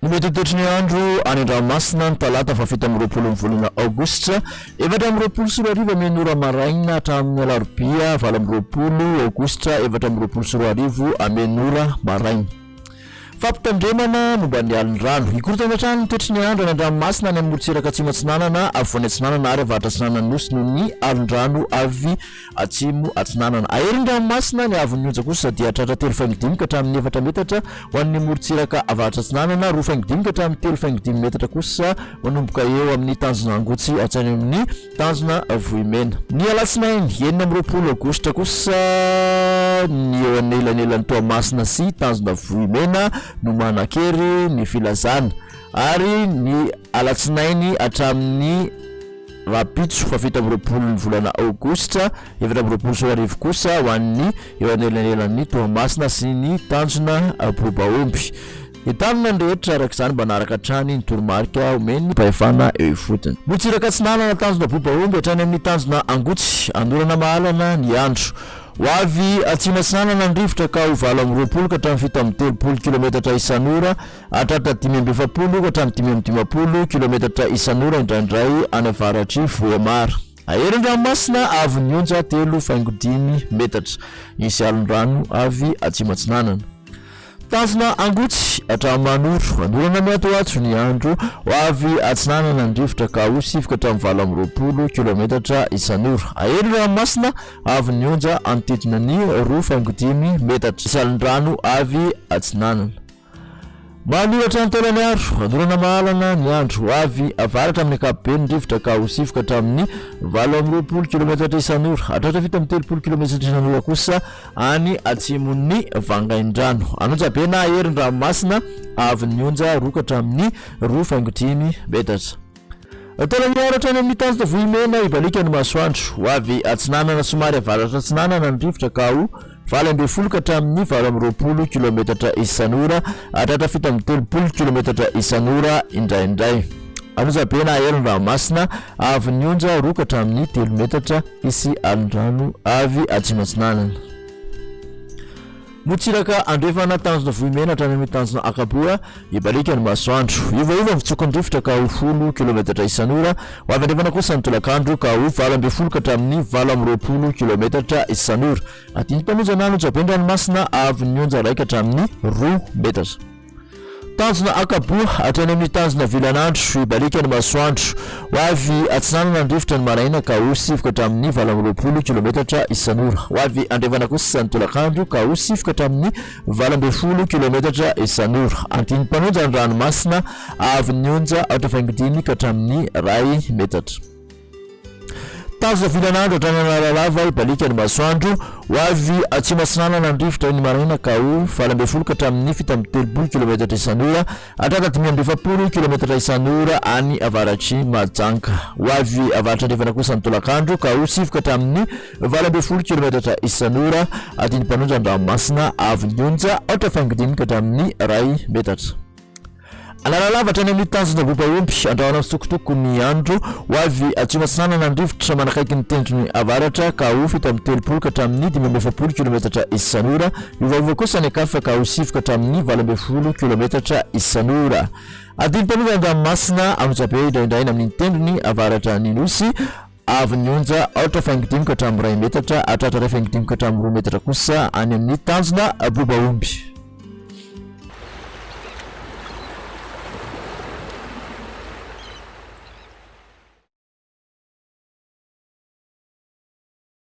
Ny mety ho toetry ny andro any an-dranomasina ny talata faha 27 ny volana aogositra 2024 amin'ny ora maraina hatramin'ny alarobia 28 aogositra 2024 amin'ny ora maraina. Fampitandremana momba ny alin-drano. Hikorontana hatrany ny toetry ny andro any an-dranomasina any amin'ny morontsiraka atsimo atsinanana, afovoany atsinanana ary avaratra atsinanan'ny Nosy noho ny alin-drano avy atsimo atsinanana. Ahery ny ranomasina, ny haavon'ny onja kosa dia hahatratra 3,5 ka hatramin'ny 4 metatra ho an'ny morontsiraka avaratra atsinanana, 2,5 ka hatramin'ny 3,5 metatra kosa manomboka eo amin'ny tanjona Angotsy hatrany amin'ny Tanjona Vohimena. Ny alatsinainy 26 aogositra kosa ny eo anelanelan'i Toamasina sy Tanjona Vohimena no manan-kery ny filazana ary ny alatsinainy hatramin'ny rahampitso faha 27 ny volana aogositra 2024 kosa ho an'ny eo anelanelan'i Toamasina sy ny Tanjona Bobaomby. Entanina ny rehetra araka izany mba hanaraka hatrany ny toromarika omen'ny fahefana eo ifotony. Morontsiraka atsinanana tanjona Bobaomby hatrany amin'ny tanjona Angotsy, Anorana Mahalana ny andro. Ho avy atsimo atsinanana ny rivotra ka ho 28 ka hatramin'ny 37 kilometatra isan'ora, hahatratra 45 ka hatramin'ny 55 kilometatra isan'ora indraindray any avaratr'i Vohemar. Aherin-dranomasina avon'ny onja 3,5 metatra. Hisy alon-drano avy atsimo atsinanana. Tanjona Angotsy hatramin'ny Manoro. Anorana miatoato ny andro. Ho avy atsinanana ny rivotra ka ho sivy ka hatramin'ny 28 kilometatra isan'ora. Ahery ny ranomasina avy ny onja hanodidina ny 2,5 metatra. Hisy alin-drano avy atsinanana. Manoro hatrany Taolagnaro. Anorana mahalana ny andro. Ho avy avaratra amin'ny ankapobeny ny rivotra ka ho sivy ka hatramin'ny 28 kilometatra isan'ora. Hatratra 37 kilometatra isan'ora kosa any atsimon'ny Vangaindrano. An'Onjabe na Herin-dranomasina avy ny onja 2 ka hatramin'ny 2,5 metatra. Taolagnaro hatrany amin'ny tanjona Vohimena hibaliaka ny masoandro. Ho avy atsinanana somary avaratra atsinanana ny rivotra ka ho 18 ka hatramin'ny 28 kilometatra isan'ora hatratra 37 kilometatra isan'ora indraindray. An'Onjabe na Herin-dranomasina avy ny onja 2 ka hatramin'ny 3 metatra. Hisy alon-drano avy atsimo atsinanana. Morontsiraka andrefana, tanjona Vohimena hatrany amin'ny tanjona Ankaboa, hibaliaka ny masoandro. Hiovaova ny fitsoky ny rivotra ka ho 10 kilometatra isan'ora. Ho avy andrefana kosa ny tolakandro ka ho 18 ka hatramin'ny 28 kilometatra isan'ora. Adin'ny-mpanoja na alonjaben-dranomasina avy ny onja iray ka hatramin'ny 2 metatra. Tanjona Ankaboa hatrany amin'ny tanjona Vilanandro, hibaliaka ny masoandro. Ho avy atsinanana ny rivotra ny maraina ka ho sivy ka hatramin'ny 28 kilometatra isan'ora. Ho avy andrefana kosa ny tolakandro ka ho sivy ka hatramin'ny 18 kilometatra isan'ora. Andinim-panonja ny ranomasina avy ny onja 4,5 ka hatramin'ny iray metatra. Tanjona vilan'andro hatrany Analalava hibaliaka ny masoandro. Ho avy atsimo atsinanana ny rivotra ny maraina ka ho 18 ka hatramin'ny 37 kilometatra isan'ora hatratra 45 kilometatra isan'ora any avaratr'i Mahajanga. Ho avy avaratra andrefana kosa ny tolakandro ka ho 9 ka hatramin'ny 18 kilometatra isan'ora adin'ny mpanonja an-dranomasina avy ny onja 4,5 ka hatramin'ny 1 metatra. Analalava hatrany amin'ny tanjona Ambohibaomby, andrahona mitsitokotoko ny andro. Ho avy atsimo atsinanana ny rivotra manakaiky ny tendrony avaratra ka ho 37 ka hatramin'ny 45 kilometatra isan'ora. Miovaova kosa ny ankafa ka ho 9 ka hatramin'ny 18 kilometatra isan'ora. Adin'ny an-dranomasina Antsirabe indraindraina amin'ny tendrony avaratra ny Nosy. Avy ny onja 4,5 ka hatramin'ny 1 metatra hatratra 1,5 ka hatramin'ny 2 metatra kosa any amin'ny tanjona Bobaomby.